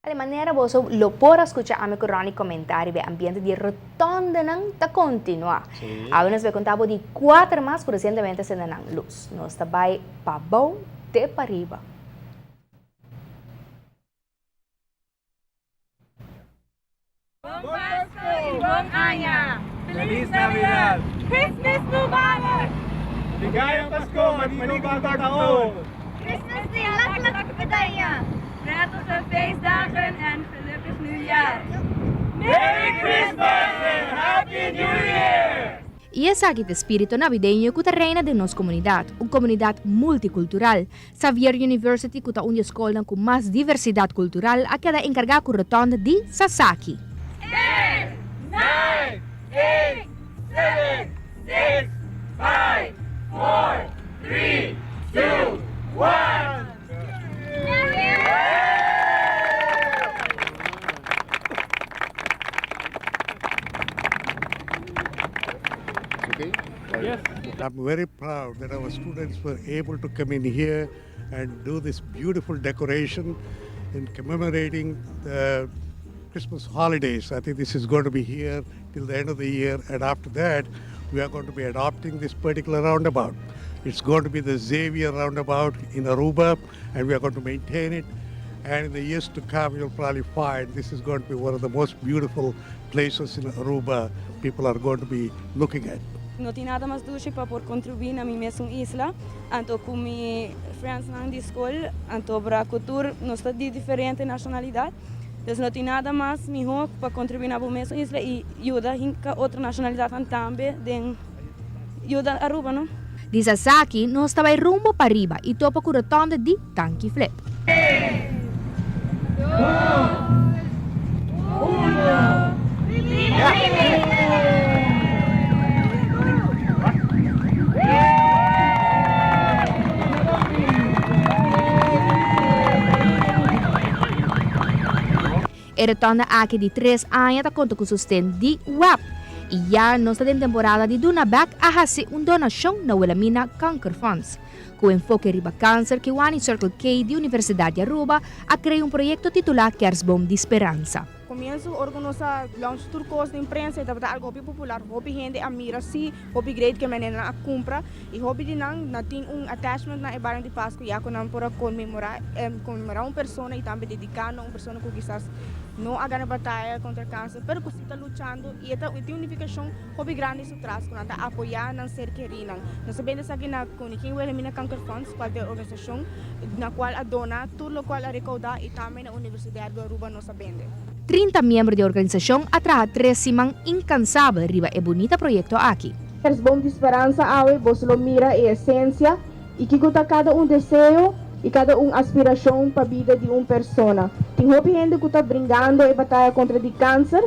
Di manera boso lo por a scucha ami cu Ronnie comenta riba e ambiente di rotondenan ta continua. Awe nos bay conta bo di cuater mas cu recientemente a sende nan luz. Nos ta bay pa bou te pa riba. Bon Pasco y bon aña! Feliz Navidad! Christmas Mubarak! Ligaya Pasko manigong taon! Christmas di Laklak Bedaya! Prettige feestdagen en gelukkig nieuwjaar! Merry Christmas and Happy New Year! Y esaki ta e spirito navideño cu ta reina den nos comunidad, un comunidad multicultural. Xavier University cu ta un di e scolnan cu mas diversidad cultural a keda encarga cu rotonde di Sasaki. Ten, nine, eight, seven, six, five, four, three, two, one. I'm very proud that our students were able to come in here and do this beautiful decoration in commemorating the Christmas holidays. I think this is going to be here till the end of the year, and after that, we are going to be adopting this particular roundabout. It's going to be the Xavier roundabout in Aruba, and we are going to maintain it. And in the years to come, you'll probably find this is going to be one of the most beautiful places in Aruba people are going to be looking at. No tin nada mas dushi pa por contribui na mi mesun isla, anto cu mi friendsnan di scol, anto bra cu tur nos ta di diferente nacionalidad, dus no tin nada mas miho pa contribui na bo mesun isla y yuda hinca otro nacionalidadnan tambe den yuda Aruba no. Di Sasaki nos ta bai rumbo pa riba y topa cu rotonde di Tanki Flip. E rotonde aki di tres aña ta konta ku sosten di web. I ya nos ta den temporada di duna bèk a hasi un donashon na Wilhelmina Kankerfonds. Ku enfoke riba kanser, Kiwani Circle K di Universidat di Aruba a krea un proyekto titulá Kersboom di Speransa. Komienso ora ku nos a launch tur kos den prensa e tabata algu hopi popular, hopi hende a mira si hopi great ke manera nan a kumpra i hopi di nan nan tin un attachment na e bario di Pasku ya ku nan por a konmemorá konmemorá un persona i tambe dediká na un persona ku kisas no a gana bataya kontra kanser pero ku si ta luchando i e ta tin un nifikashon Hopi grandi su tras ku nan ta apoyá nan ser kerínan. Nos a bende esaki na Koningin Wilhelmina Kankerfonds, kual ta e organisashon na kual a dona tur lokual a rekoudá i tambe na Universidad di Aruba nos a bende. 30 miembro di e organisashon a traha tres siman inkansabel riba e bunita proyekto aki. Kersboom di Speransa awe boso lo mira e esensia i kiko ta kada un deseo i kada un aspirashon pa bida di un persona. Tin hopi hende ku ta bringando e bataya kontra di kanser.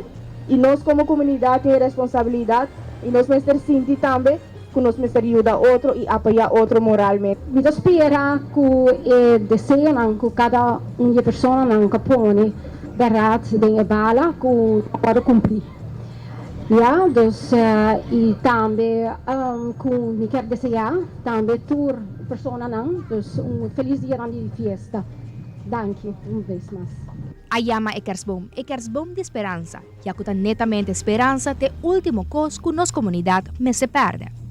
I nos komo komunidat tin e responsabilidat i nos mester sinti tambe ku nos mester yuda otro i apoyá otro moralmente. Mi ta spera ku e deseonan ku kada un di e personanan ka pone bèrdat den e bala ku ta wòrdu kumplí. Ya, dus i tambe ku mi kier deseá tambe tur personanan dus un felis dianan di fiesta. Danki un bes mas. A yama e kersboom e kersboom di speransa, ya ku ta netamente speransa t'e último kos ku nos komunidat mester pèrdè.